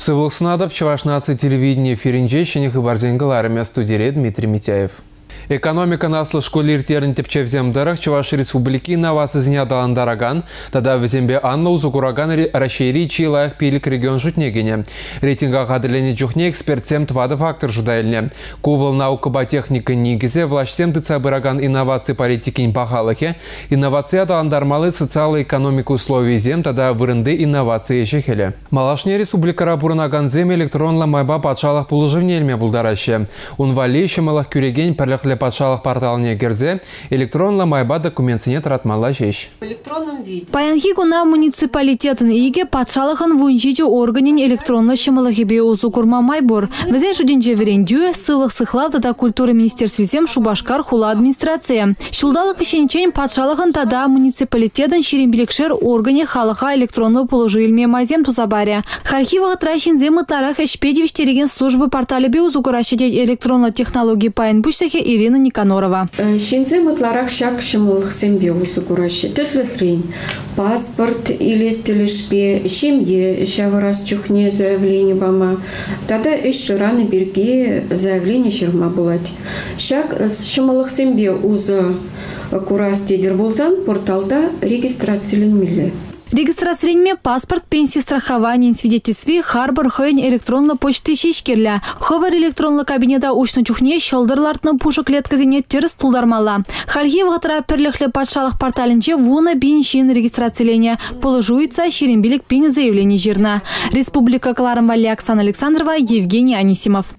Сывлӑх сунатӑп Чӑваш наци телевидени эфирӗнче ҫӗнӗ хыпарсен кӑларӑмӗ студире Дмитрий Митяев. Экономикӑн аслӑ шкулӗ ирттернӗ тӗпчевсем тӑрӑх Чӑваш Республики инновацисене аталантаракан тата вӗсемпе анлӑ усӑ куракан Раҫҫейри чи лайӑх пилӗк регион шутне кӗнӗ. Рейтинга хатӗрленӗ чухне экспертсем тӑватӑ фактор шута илнӗ. Ку вӑл наукӑпа техника никӗсӗ, влаҫсем тытса пыракан инноваци политикин пахалӑхӗ, инновацие аталантармалли социаллӑ экономика условийӗсем тата вырӑнти инноваци ӗҫӗ-хӗлӗ. Малашне республикӑра пурӑнакансем электронлӑ майпа патшалӑх пулӑшӑвне илме пултараҫҫӗ. Ун валли ҫӑмӑллӑх кӳрекен пӗрлӗхлӗ патшалӑх порталне кӗрсе электронлӑ майпа документсене тӑратмалла ҫеҫ. Паянхи куна муниципалитетӑн икӗ, патшалӑхӑн 17 органӗн электронлӑ ҫӑмӑллӑхӗпе усӑ курма май пур. Вӗсен шутӗнче вӗрентӳ, сывлӑх сыхлав тата культура министерствисем, Шупашкар хула администрацийӗ. Ҫулталӑк вӗҫлениччен патшалӑхӑн тата муниципалитетӑн 25-шер органӗ халӑха электронлӑ пулӑшу илме майсем туса парӗ. Хальхи вӑхӑтра ҫынсем ытларах ӗҫпе тивӗҫтерекен служба порталӗпе усӑ кураҫҫӗ, тет электронлӑ технологи пайӗн пуҫлӑхӗ Ирина Никонорова. Ҫынсем ытларах ҫак ҫӑмӑллӑхсемпе усӑ кураҫҫӗ. Тӗслӗхрен, паспорт илес тӗлӗшпе ҫемье ҫавӑрас чухне заявлени пама тата ӗҫ шыранӑ пирки заявлени ҫырма пулать. Ҫак ҫӑмӑллӑхсемпе усӑ курас тетӗр пулсан порталта регистрациленмелле. Регистрациленме паспорт, пенси страхованийӗн свидетельстви, харпӑр хӑйӗн электронлӑ почти ҫеҫ кирлӗ. Хӑвӑр электронлӑ кабинета уҫнӑ чухне ҫӑлтӑр лартнӑ пушӑ клеткӑсене тӗрӗс тултармалла. Хальхи вӑхӑтра Пӗрлӗхлӗ патшалӑх порталӗнче 10 000 ҫын регистрациленӗ, пулӑшу ыйтса 25 000 заявлени ҫырнӑ. Республика кӑларӑм валли Оксана Александрова, Евгений Анисимов.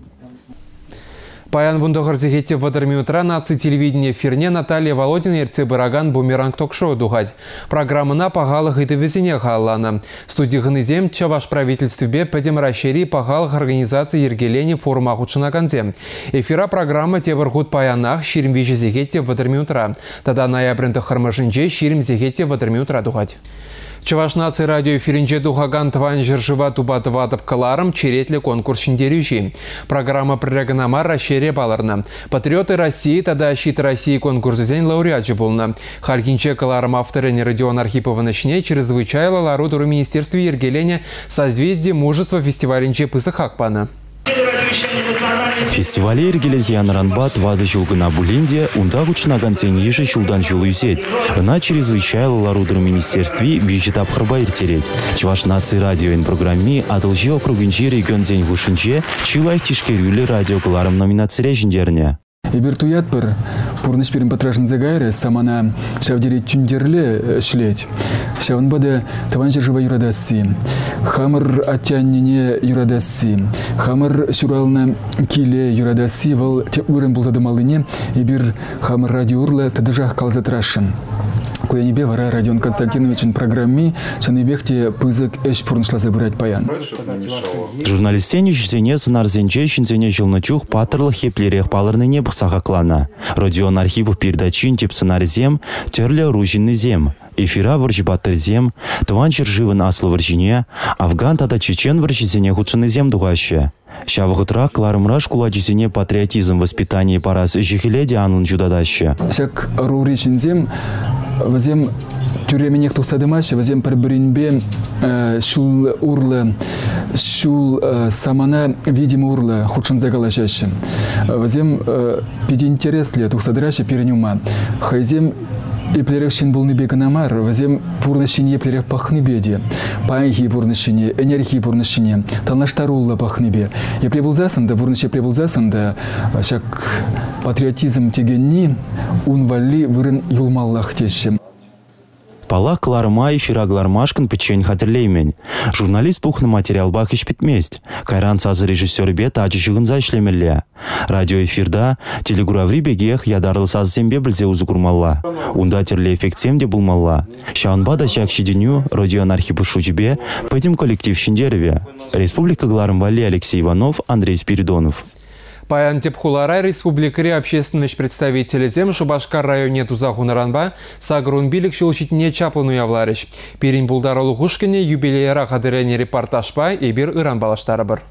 Паян 19 сехетте 30 минутра наци телевидени эфирне Наталья Володина ертсе пыракан «Бумеранг» ток-шоу тухать. Программӑна пахалӑх ыйтӑвӗсене халалланӑ. Студи хӑнисем Чӑваш правительствипе Пӗтӗм Раҫҫейри пахалӑх организаци йӗркеленӗ форума хутшӑнакансем. Эфира программа тепӗр хут паянах 23 сехетте 30 минутра тата ноябрӗн тӑххӑрмӗшӗнче 20 сехетте 30 минутра тухать. Чӑваш наци радио эфирӗнче тухакан Тӑван ҫӗршыва тупа тӑватӑп кӑларӑм черетлӗ конкурс ҫӗнтерӳҫи. Программа пӗрре кӑна мар Раҫҫейре палӑрнӑ. Патриоты России тата Щит России конкурсӗсен лауреачӗ пулнӑ. Хальхинче кӑларӑм авторӗн Родион Архиповӑн ӗҫне чрезвычайлӑ лару-тӑру министерстви йӗркеленӗ «Созвездие мужества» фестивалӗнче пысӑк хак панӑ. Фестивале йӗркелесе янӑранпа тӑватӑ ҫул кӑна пулин те унта хутшӑнакансен йышӗ ҫултан-ҫул ӳсет. Ӑна чрезвычайлӑ лару-тӑру министерстви виҫӗ тапхӑрпа ирттерет. Чӑваш наци радиовӗн программи Атӑлҫи округӗнчи регионсен хушшинче чи лайӑх тишкерӳллӗ радиокӑларӑм номинацире ҫӗнтернӗ. Эпир туятпӑр, пурнӑҫ пирӗн пӑтрашӑнса кайрӗ, самана ҫав тери тӳнтерле ӗҫлет. Ҫавӑнпа та Тӑван ҫӗршыва юратасси, хамӑр атте-аннене юратасси, хамӑр ҫуралнӑ киле юратасси вӑл тӗп вырӑн пулса тӑмаллине эпир хамӑр радио урлӑ тӑтӑшах каласа тӑрасшӑн. Ку енӗпе вара Родион Константиновичӑн программи чӑннипех те пысӑк ӗҫ пурнӑҫласа пырать паян. Журналистсен ӗҫӗсене сӑнарсенче ҫынсене ҫӑлнӑ чух паттӑрлӑх еплерех палӑрнине пӑхса хакланӑ. Родион Архипов передачин тӗп сӑнарӗсем – тӗрлӗ ӑру ҫыннисем. Эфира вӑрҫӑ паттӑрӗсем, Тӑван ҫӗршывӑн Аслӑ вӑрҫине, Афган тата Чечен вӑрҫисене хутшӑннисем тухаҫҫӗ. Ҫав вӑхӑтрах кӑларӑмра шкул ачисене патриотизм воспитанийӗ парас ӗҫӗ-хӗле те анлӑн ҫутатаҫҫӗ. Ҫак ӑрури ҫынсем вӗсем тӳрремӗнех тухса тӑмаҫҫӗ, вӗсем пӗр-пӗринпе ҫул урлӑ, ҫул самана видимо урлӑ хутшӑнса калаҫаҫҫӗ. Вӗсем питӗ интереслӗ тухса тӑраҫҫӗ пирӗн ума. Хӑйсем еплерех ҫын пулнипе кӑна мар, вӗсем пурнӑҫ ҫине еплерех пӑхнипе те, паянхи пурнӑҫ ҫине, ӗнерхи пурнӑҫ ҫине танлаштаруллӑ пӑхнипе. Епле пулсассӑн та, пурнӑҫ епле пулсассӑн та ҫак патриотизм текенни ун валли вырӑн юлмаллах теҫҫӗ. Паллах, кӑларӑма эфира кӑлармашкӑн пӗччен хатӗрлеймӗн. Журналист пухнӑ материалпах ӗҫ пӗтмест. Кайран сасӑ режиссерӗпе тачӑ ҫыхӑнса ӗҫлемелле. Радиоэфирта телекураври пекех ятарлӑ сасӑсемпе пӗлсе усӑ курмалла. Унта тӗрлӗ эффектсем те пулмалла. Ҫавӑнпа та ҫак ҫитӗнӳ Родион Архипов шучӗпе пӗтӗм коллектив ҫӗнтерӗвӗ. Республика кӑларӑм валли Алексей Иванов, Андрей Спиридонов. Паян тӗп хулара республикӑри общественноҫ представителӗсем Шупашкар районне туса хунӑранпа 85 ҫул ҫитнине чаплӑн уявларӗҫ. Пирӗн пултарулӑх ушкӑнӗ юбилейра хатӗрленӗ репортажпа эпир ыран паллаштарӑпӑр.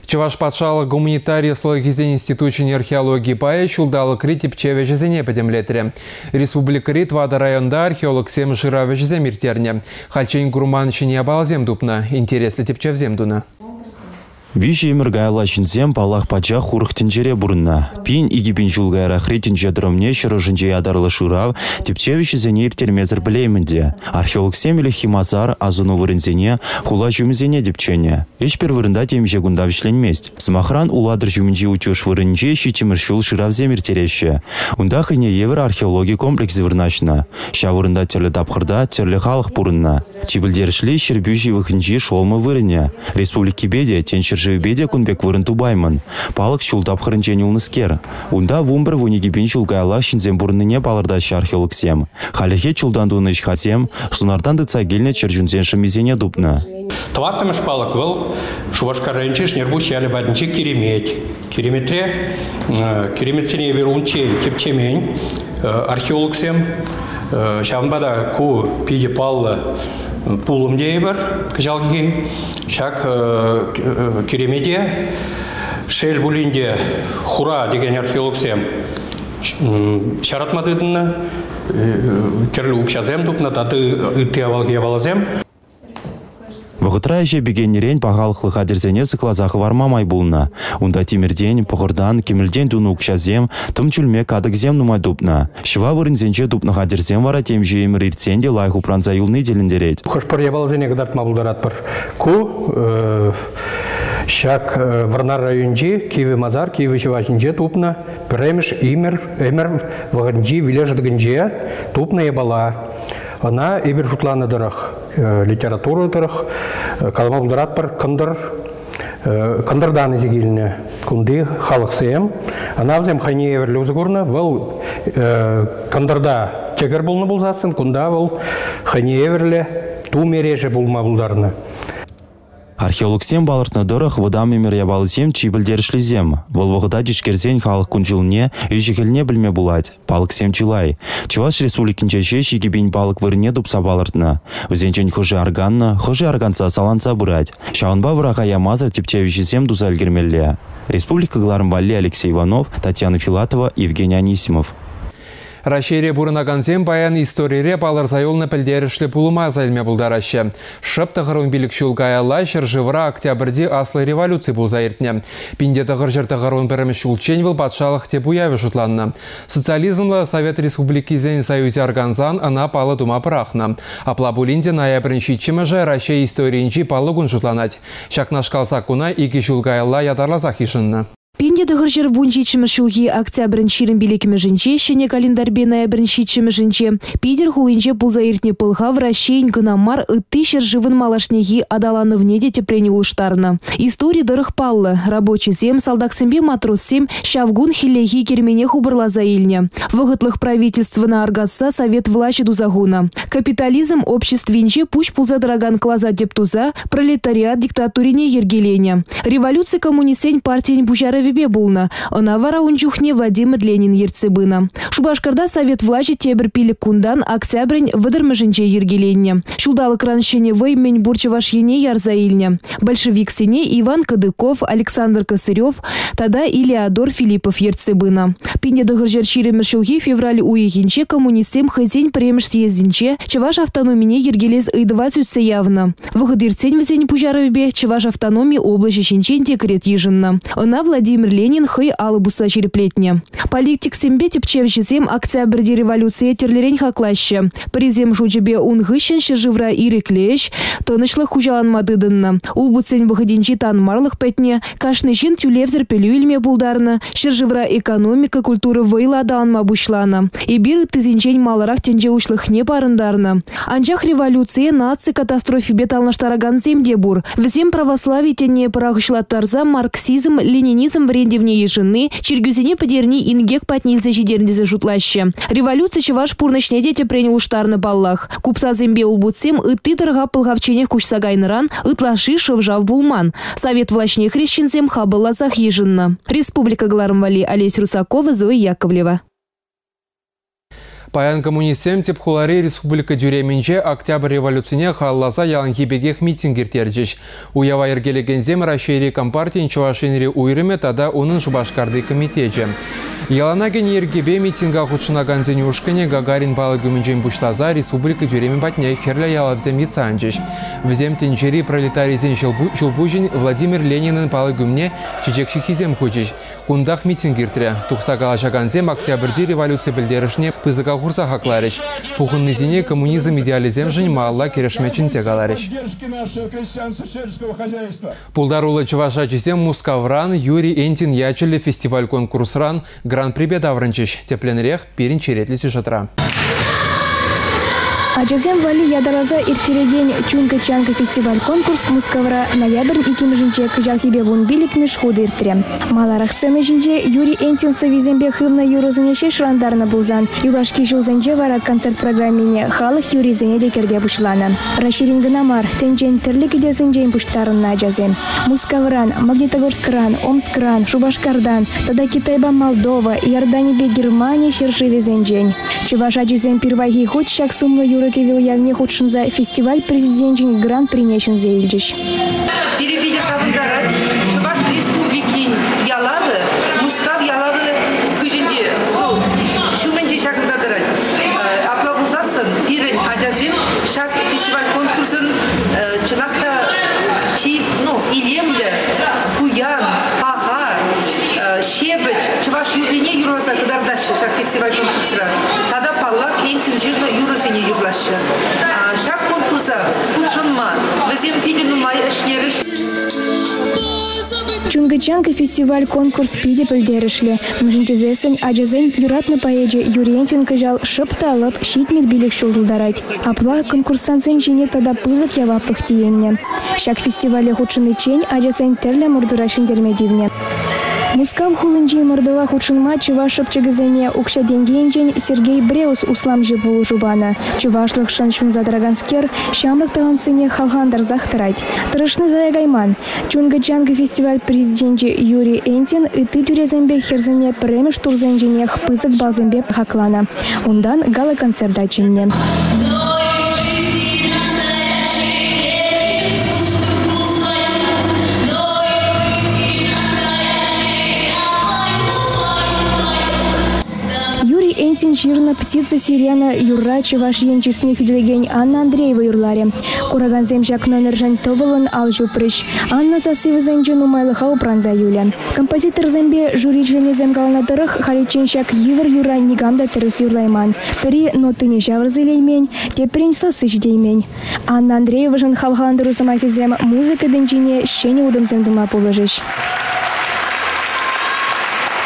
Чӑваш патшалӑх гуманитари ӑслӑлӑхӗсен институчӗн археологи пайӗ ҫулталӑкри тӗпчев ӗҫӗсене пӗтӗмлетрӗ. Республикӑри тӑватӑ районта археологсем шырав ӗҫӗсем ирттернӗ. Хальччен курман ҫӗнӗ япаласем тупнӑ, интереслӗ тӗпчевсем тунӑ. Виҫӗ ӗмӗр каялла ҫынсем, паллах, пачах хурӑх тӗнчере пурӑннӑ. 1000-2000 ҫул каярахри тӗнче тӑрӑмне ҫӗр ӑшӗнче ятарлӑ шырав, тӗпчев ӗҫӗсене ирттермесӗр пӗлеймӗн те. Археологсем ӗлӗкхи масар, асӑну вырӑнсене, хула ҫумӗсене тӗпченӗ. Ӗҫ пӗр вырӑнта темиҫе кунта вӗҫленмест. Сӑмахран, Улатӑр ҫумӗнчи Утюж вырӑнӗнче ҫиччӗмӗш ҫул шыравсем ирттереҫҫӗ. Унта хӑйне евӗр археологи комплексӗ вырнаҫнӑ. Ҫав вырӑнта тӗрлӗ тапхӑрта тӗрлӗ халӑх пурӑннӑ. Чи пӗлтерӗшли Ҫӗрпӳ ҫывӑхӗнчи Шолмӑ вырӑнӗ. Республикипе те, тен, ҫӗршывӗпе те кун пек вырӑн тупаймӑн. Палӑк ҫул тапхӑрӗнчен юлнӑскер. Унта 11-12 пин ҫул каяллах ҫынсем пурӑннине палӑртаҫҫӗ археологсем. Хальлӗхе чултан тунӑ ӗҫхасем, сунартан тытса килнӗ чӗрчунсен шӑммисене тупнӑ. Тӑваттӑмӗш палӑк вӑл Шупашкар районӗнчи Шӗнерпуҫ ялӗ патӗнчи Киремет. Киреметре киреметсене эпир унччен тӗпчемен археологсем. Ҫавӑнпа та ку питӗ паллӑ пулӑм тейӗпӗр кӑҫалхи. Ҫак киремете шел пулин те хура текен археологсем ҫаратма тытӑннӑ, тӗрлӗ укҫасем тупнӑ тата ытти авалхи япаласем. Вӑхӑтра ӗҫе пикеннӗрен пахалӑхлӑ хатӗрсене сыхласа хӑварма май пулнӑ. Унта тимӗртен, пӑхӑртан, кӗмӗлтен тунӑ укҫасем, тӑм чӳлмек катӑкӗсем нумай тупнӑ. Ҫӑва вырӑнсенче тупнӑ хатӗрсем вара темиҫе ӗмӗр иртсен те лайӑх упранса юлни тӗлӗнтерет. Хӑш-пӗр япаласене кӑтартма пултаратпӑр. Ку ҫак Вӑрнар районӗнчи Кивӗ Масар, Кивӗ Ҫӑва ҫинче тупнӑ пӗрремӗш ӗмӗр вӑхӑтӗнчи виле шӑтӑкӗнче тупнӑ япала. Ӑна эпир шутланӑ тӑрӑх, литература тӑрӑх калама пултаратпӑр, кӑнтӑр кӑнтӑртан илсе килнӗ кунти халӑхсем. Ӑна вӗсем хӑйне евӗрлӗ усӑ курнӑ. Вӑл кӑнтӑрта тӗкӗр пулнӑ пулсассӑн, кунта вӑл хӑйне евӗрлӗ тум эрешӗ пулма пултарнӑ. Археологсем палӑртнӑ тӑрӑх, вӑтам ӗмӗр япалисем чи пӗлтерӗшлисем. Вӑл вӑхӑта тишкерсен халӑх кун-ҫулне, ӗҫӗ-хӗлне пӗлме пулать. Палӑксем чылай. Чӑваш Республикинче ҫеҫ 2000 палӑк вырӑнне тупса палӑртнӑ. Вӗсенчен хӑшӗ арканнӑ, хӑшӗ арканса саланса пырать. Ҫавӑнпа вӑраха ямасӑр тӗпчевҫӗсем туса ӗлкӗрмелле. Республика кӑларӑм валли Алексей Иванов, Татьяна Филатова, Евгений Анисимов. Раҫҫейре пурӑнакансем паян историре палӑрса юлнӑ пӗлтерӗшлӗ пулӑма аса илме пултараҫҫӗ. Шӑп 95 ҫул каялла ҫӗршывра Октябрьти Аслӑ революци пулса иртнӗ. 1991 ҫулччен вӑл патшалӑх тӗп уявӗ шутланнӑ. Социализмлӑ Совет Республикисен Союзӗ аркансан ӑна паллӑ тума пӑрахнӑ. Апла пулин те ноябрӗн ҫиччӗмӗшӗ Раҫҫей историйӗнчи паллӑ кун шутланать. Ҫакнашкал саккуна икӗ ҫул каялла ятарласах йышӑннӑ. 1917 ҫулхи октябрӗн 25-мӗшӗнче ҫӗнӗ календарьпе ноябрӗн 7-мӗшӗнче Питӗр хулинче пулса иртнӗ пӑлхав Раҫҫейӗн кӑна мар, ытти ҫӗршывӑн малашнехи аталанӑвне те тӗпрен улӑштарнӑ. Истори тӑрӑх паллӑ, рабочисем, салтаксемпе матроссем ҫав кун хӗллехи кермене хупӑрласа илнӗ. Вӑхӑтлӑх правительствӑна аркатса совет влаҫӗ туса хунӑ. Капитализм обществинче пуҫ пулса тӑракан класа тӗп туса пролетариат диктатурине йӗркеленӗ. Революци коммунистсен партийӗн пуҫарӑвӗпе пулнӑ. Ӑна вара ун чухне Владимир Ленин ертсе пынӑ. Шупашкарта совет влаҫӗ тепӗр пилӗк кунтан октябрӗн вӑтӑрмӗшӗнче йӗркеленнӗ. Ҫулталӑкран ҫӗнӗ вӑй мӗнпур Чӑваш Ене ярса илнӗ. Большевиксене Иван Кадыков, Александр Косырев тата Илеодор Филиппов ертсе пынӑ. 1920 ҫулхи февраль уйӑхӗнче коммунистсем хӑйсен пӗрремӗш съездӗнче чӑваш автономине йӗркелес ыйтӑва сӳтсе явнӑ. Вӑхӑт иртсен вӗсен пуҫарӑвӗпе Чӑваш автономи облаҫӗ ҫинчен декрет йышӑннӑ. Ӑна Владимир Ленин хӑй алӑ пусса ҫирӗплетнӗ. Политиксемпе тӗпчевҫӗсем Октябрьти революцие тӗрлӗрен хаклаҫҫӗ. Пӗрисем шучӗпе ун хыҫҫӑн ҫӗршывра ирӗклӗ ӗҫ, тӑнӑҫлӑх хуҫаланма тытӑннӑ. Улпутсен вӑхӑтӗнчи танмарлӑх пӗтнӗ, кашни ҫын тӳлевсӗр пӗлӳ илме пултарнӑ, ҫӗршывра экономика, культура вӑйлӑ аталанма пуҫланӑ. Эпир ыттисенчен маларах тӗнче уҫлӑхне парӑнтарнӑ. Анчах революцие наци катастрофипе танлаштаракансем те пур. Вӗсем православи тӗнне пӑрахӑҫлаттарса марксизм, ленинизм вӗрентӗвне йышӑнни, чиркӳсене пӗтерни инкек патне илсе ҫитернӗ тесе шутлаҫҫӗ. Революци чӑваш пурнӑҫне те тӗпрен улӑштарнӑ паллах. Купсасемпе улпутсем ытти тӑрӑха пӑлхавчченех куҫса кайнӑран ытлашши шӑв-шав пулман. Совет влаҫне хресченсем хапӑлласах йышӑннӑ. Республика кӑларӑм валли Олеся Русакова, Зоя Яковлева. Паян коммунистсем тӗп хулари республика тӳремӗнче Октябрь революцине халалласа яланхи пекех митинг ирттерчӗҫ. Уява йӗркелекенсем Раҫҫейри Компартин Чӑваш Енри уйрӑмӗ тата унӑн Шупашкарти комитечӗ. Ялана кӗнӗ йӗркепе митинга хутшӑнакансен ушкӑнӗ Гагарин палӑкӗ умӗнчен пуҫласа республика тӳремӗ патне хӗрлӗ ялавсем йӑтса анчӗҫ. Вӗсем тӗнчери пролетарисен ҫулпуҫӗн Владимир Ленинӑн палӑкӗ умне чечек ҫыххисем хучӗҫ. Кунтах митинг иртрӗ. Тухса калаҫакансем Октябрьти революци пӗлтерӗшне пысӑка хурса хакларӗҫ. Пухӑннисене коммунизм идеалӗсемшӗн малалла кӗрешме чӗнсе каларӗҫ. Пултаруллӑ чӑваш ачисем Мускавран Юрий Энтин ячӗллӗ фестиваль-конкурсран Гран-припе таврӑнчӗҫ. Тӗплӗнрех пирӗн черетлӗ сюжетра. Ачасем валли ятарласа ирттерекен «Чунка-чанка» фестиваль-конкурс Мускавра ноябрӗн иккӗмӗшӗнче кӑҫалхипе 15-мӗш хут иртрӗ. Маларах сцена ҫинче Юрий Энтин сӑввисемпе хывнӑ юрӑсене ҫеҫ шӑрантарнӑ пулсан, юлашки ҫулсенче вара концерт программине халӑх юррисене те кӗрте пуҫланӑ. Раҫҫейрен кӑна мар, тӗнчен тӗрлӗ кӗтесӗнчен пуҫтарӑннӑ ачасем. Мускавран, Магнитогорскран, Омскран, Шупашкартан тата Китайпа Молдова, Иорданипе Германи ҫӗршывӗсенчен. Чӑваш ачисем пирвайхи хут ҫак сумлӑ юрӑ-кӗвӗ уявне хутшӑнса фестиваль президенчӗн гран-прине ҫӗнсе илчӗҫ. Пире питӗ савӑнтарать. Чӑваш Республикин ялавӗ Мускав ялавӗ хыҫӗнче, ну, ҫумӗнче ҫакӑнса тӑрать. Апла пулсассӑн пирӗн ачасем ҫак фестиваль-конкурсӑн чӑнах та чи ну, илемлӗ, пуян, паха, ҫепӗҫ чӑваш юррине юрласа кӑтартаҫҫӗ ҫак фестиваль-конкурсра. Тата, паллах, Энтин ҫырнӑ юрӑсене юрлаҫҫӗ. Ҫак конкурса хутшӑнма вӗсем питӗ нумай ӗҫлерӗҫ. Чункӑ-чанкӑ фестиваль-конкурс питӗ пӗлтерӗшлӗ. Мӗншӗн тесессӗн ачасен юратнӑ поэчӗ Юрий Энтин кӑҫал шӑп та лӑп 75 ҫул тултарать. Апла конкурсантсем ҫине тата пысӑк яваплӑх тиеннӗ. Ҫак фестивале хутшӑниччен ачасен тӗрлӗ ӑмӑртура ҫӗнтерме тивнӗ. Мускав хулинчи ӑмӑртӑва хутшӑнма чӑваш шӑпчӑкӗсене укҫа-тенкӗ енчен Сергей Бреус усламҫӑ пулӑшу панӑ. Чӑвашлӑхшӑн ҫунса тӑраканскер ҫамрӑк талантсене хавхалантарсах тӑрать. Тӑрӑшни сая кайман. Чункӑ-чанкӑ фестиваль президенчӗ Юрий Энтин ытти тӳресемпе хӗрсене пӗрремӗш турсенченех пысӑк балсемпе хакланӑ. Унтан гала-концерта чӗннӗ. Юрий Энтин ҫырнӑ «Птица сирена» юрра Чӑваш Ен чысне хӳтӗлекен Анна Андреева юрларӗ. Куракансем ҫак номершӗн тӑвӑллӑн ал ҫупрӗҫ. Анна сасси вӗсенче нумайлӑха упранса юлӗ. Композиторсемпе жюри членӗсем каланӑ тӑрӑх, халиччен ҫак йывӑр юрра никам та тӗрӗс юрлайман. Пӗри нотине ҫавӑрса илеймен, теприн сасси ҫитеймен. Анна Андреевӑшӑн хавхалантару сӑмахӗсем музыка тӗнчине ҫӗнӗ утӑмсем тума пулӑшӗҫ.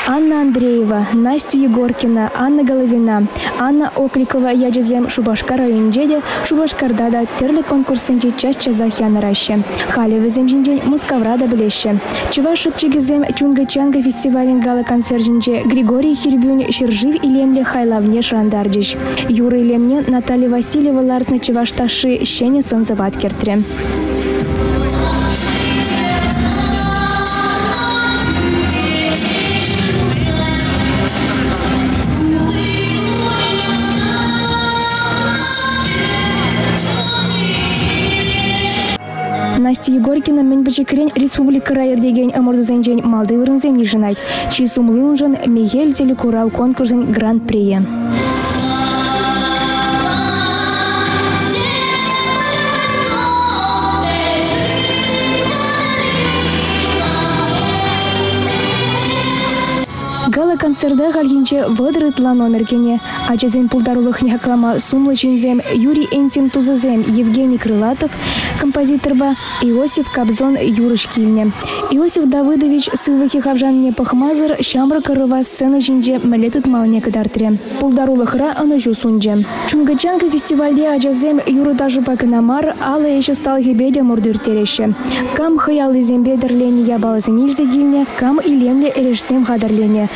Анна Андреева, Настя Егоркина, Анна Головина, Анна Окликова ячӗсем Шупашкар районӗнче те, Шупашкарта та тӗрлӗ конкурссенче час-часах янӑраҫҫӗ. Халӗ вӗсем ҫинчен Мускавра та пӗлеҫҫӗ. Чӑваш шӑпчӑкӗсем Чункӑ-чанкӑ фестивалӗн гала-концерчӗнче Григорий Хирбюн ҫӗршыв илемлӗ хайлавне шӑрантарчӗҫ. Юрӑ илемне Наталья Васильева лартнӑ чӑваш ташши ҫӗнӗ сӑн-сӑпат кӗртрӗ. Настя Егоркина мӗн пӗчӗкрен республикӑра иртекен ӑмӑртусенчен малти вырӑнсем йышӑнать. Чи сумли уншӑн Мехел телекурав конкурсӗн гран-прийӗ. Гала-концерта хальхинче 30 ытла номер кӗнӗ. Ачасен пултарулӑхне хаклама сумлӑ ҫынсем Юрий Энтин тусӗсем Евгений Крылатов композиторпа Иосиф Кобзон юрӑҫ килнӗ. Иосиф Давыдович сывлӑхӗ хавшанине пӑхмасӑр ҫамрӑк ӑрӑва сцена ҫинче мӗнле тытмаллине кӑтартрӗ. Пултарулӑхра ӑнӑҫу сунчӗ. Чункӑ-чанкӑ фестивальте ачасем юрӑ-ташӑпа кӑна мар, алӑ ӗҫ ӑсталӑхӗпе те ӑмӑрту ирттереҫҫӗ. Кам хӑй аллисемпе тӗрленӗ япаласене илсе килнӗ, кам илемлӗ эрешсем хатӗрленӗ.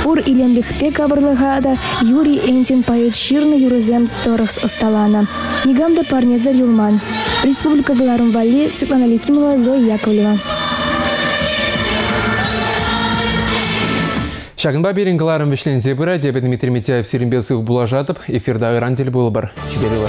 Пур илемлӗхпе капӑрлӑха та Юрий Энтин поэт ҫырнӑ юрӑсем тӑрӑх ӑсталанӑ. Никам та парнесӗр юлман. Республика кӑларӑм валли Светлана Литвинова, Зоя Яковлева. Ҫакӑнпа пирӗн кӑларӑм вӗҫленсе пырать. Эпӗ Дмитрий Митяев сирӗнпе сыв пулашатӑп. Эфирта ыран тӗл пулӑпӑр. Чиперилы.